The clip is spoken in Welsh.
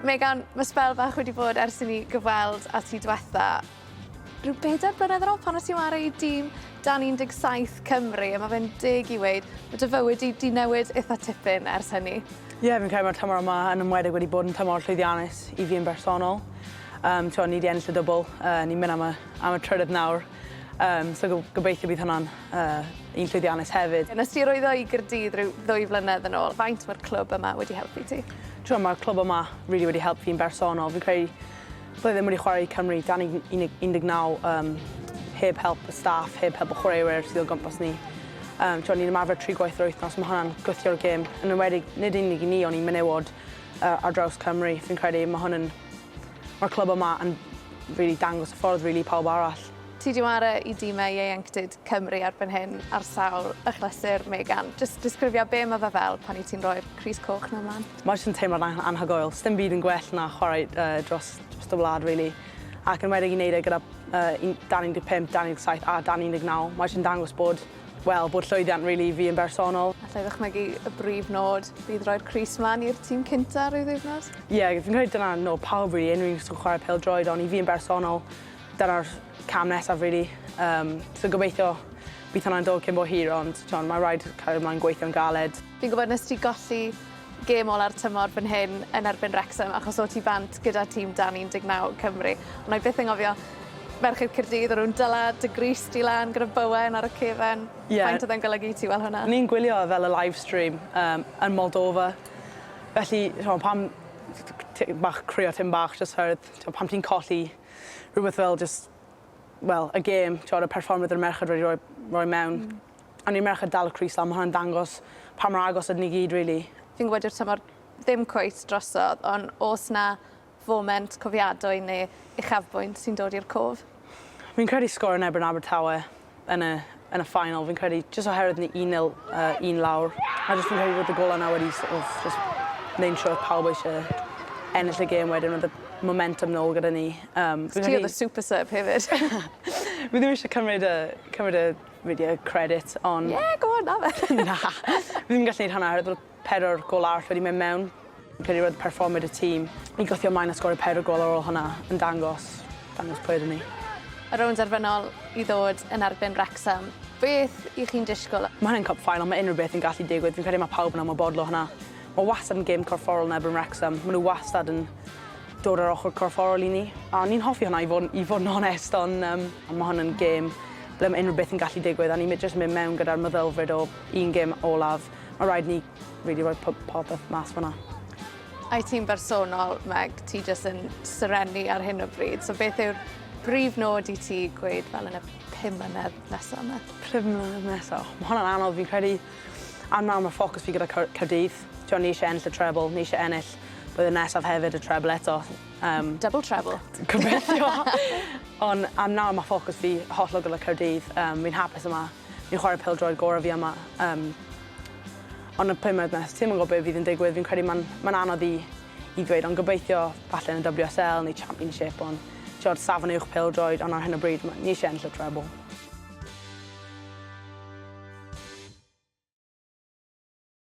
Megan, mae sbel bach wedi bod ers i ni gyfweld â ti diwetha. Rhyw bedair blynedd yn ôl pan o't ti'n ware i dîm dan 17 Cymru a ma' fe'n deg i weud ma' dy fywyd di 'di newid itha tipyn ers hynny. Ie fi'n credu ma'r tymor yma yn enwedig wedi bod yn tymor llwyddiannus i fi yn bersonol. Yym t'mo' ni 'di ennill y dwbwl yy ni'n mynd am y am y trydydd nawr. Yym so go- gobeithio bydd hwnna'n yy un llwyddiannus hefyd. Nes ti arwyddo i Gaerdydd ryw ddwy flynedd yn ôl. Faint ma'r clwb yma wedi helpu ti? T'mo' ma'r clwb yma rili wedi helpu fi'n bersonol. Fi'n credu Byddai ddim wedi chwarae i Cymru dan 19 yym heb help y staff, heb help y chwaraewyr sydd o gwmpas ni. Yym t'wod ni'n ymarfer tri gwaith yr wythnos, ma' hwnna'n gwthio'r gêm, yn enwedig nid unig i ni ond i menywod yy ar draws Cymru. Fi'n credu ma' hwn yn ma'r clwb yma yn rili dangos y ffordd rili i pawb arall. Ti 'di ware i dime ieuenctid Cymru erbyn hyn ar sawl achlysur, Megan. Jyst disgrifio be' ma' fe fel pan 'yt ti'n rhoi'r crys coch 'na mlan. Mae jyst yn teimlad anhygoel. Sdim byd yn gwell na chwarae yy dros dros dy wlad rili. Ac yn enwedig i neud e gyda yy un- dan 15, dan 17 a dan 19. Mae jyst yn dangos bod wel bod llwyddiant rili i fi yn bersonol. Alla i ddychmygu y brif nod fydd roi'r crys mlan i'r tîm cynta ryw ddiwrnod? Ie, fi'n credu dyna nod pawb rili, unrhyw un sy'n chwarae pêl-droed ond i fi yn bersonol dyna'r cam nesaf rili. Yym so gobeithio bydd hwnna'n dod cyn bo hir ond t'mod mae raid cario mlaen gweithio'n galed. Fi'n gwybod nes ti golli gêm ola'r tymor fan hyn yn erbyn Wrecsam achos o' ti bant gyda tîm dan 19 Cymru. On' 'nai byth anghofio merched Caerdydd o'n nw'n dyla dy grys di lan gyda bowen ar y cefen. Ie. Faint o'dd e'n golygu i ti wel' hwnna? O'n i'n gwylio fel y live stream yym yn Moldova. Felly t'mo' pan t- bach crio tim bach jyst oherwydd t'mo' pan ti'n colli rhywbeth fel jyst wel y gêm t'wod y perfformiad yr merched wedi roi roi mewn. Hmm. O'n i'r merched dal y crys lan ma' hwnna'n dangos pa mor agos ydyn ni gyd rili. Fi'n gwbod dyw'r tymor ddim cweit drosodd on' o's 'na foment cofiadwy ne' uchafbwynt sy'n dod i'r cof? Fi'n credu sgorio yn erbyn Abertawe yn y yn y final fi'n credu jyst oherwydd ni un nil yy un lawr a jyst fi'n credu bod y golau 'na wedi sort of jyst neud yn siŵr odd pawb eisie ennill y gêm wedyn o'dd y momentum nôl gyda ni. Yym fi'n Ti odd y super sub hefyd. Fi ddim isie cymryd y cymryd y really y credit on'... Yeah go on 'na fe. Na. Fi ddim yn gallu neud hwnna oherwydd bod pedwar gôl arall wedi mynd mewn. Fi'n credu roedd perfformiad y tîm i gwthio mlaen a sgorio pedwar gôl ar ôl hwnna yn dangos dangos pwy ydyn ni. Y rownd derfynol i ddod yn erbyn Wrecsam. Beth 'ych chi'n disgwl? Ma' hwnna'n cup final ma' unryw beth yn gallu digwydd fi'n credu ma' pawb yn ymwybodol o hwnna. Ma' wastad yn gêm corfforol yn erbyn Wrecsam ma' n'w wastad yn dod ar ochor corfforol i ni. A ni'n hoffi hwnna i fod i fod yn onest on' yym on' ma' hwn yn gêm ble ma' unryw beth yn gallu digwydd a ni'n my- jyst yn mynd mewn gyda'r meddylfryd o un gêm olaf. Ma' raid ni rili roi po- popeth mas fan 'na. A i ti'n bersonol Meg, ti jyst yn serennu ar hyn o bryd, so beth yw'r brif nod i ti gweud fel yn y pum mlynedd nesa 'ma? Pum mlynedd nesa? O ma' hwnna'n anodd fi'n credu am nawr ma' ffocws fi gyda Car- Caerdydd. T'o' ni isie ennill y treble, ni isie ennill blwyddyn nesaf hefyd y treble eto. Yym. Double treble. Gobeithio. On' am nawr ma' ffocws fi hollol gyda Caerdydd. Yym fi'n hapus yma. Fi'n chware pêl-droed gore fi yma. Yym. On' y pumed nes ti'm yn gwbo be' fydd yn digwydd fi'n credu ma'n ma'n anodd i i ddweud ond gobeithio falle yn y WSL neu Championship on' t'wod safon uwch pêl-droed on' ar hyn o bryd ma' ni isie ennill y treble.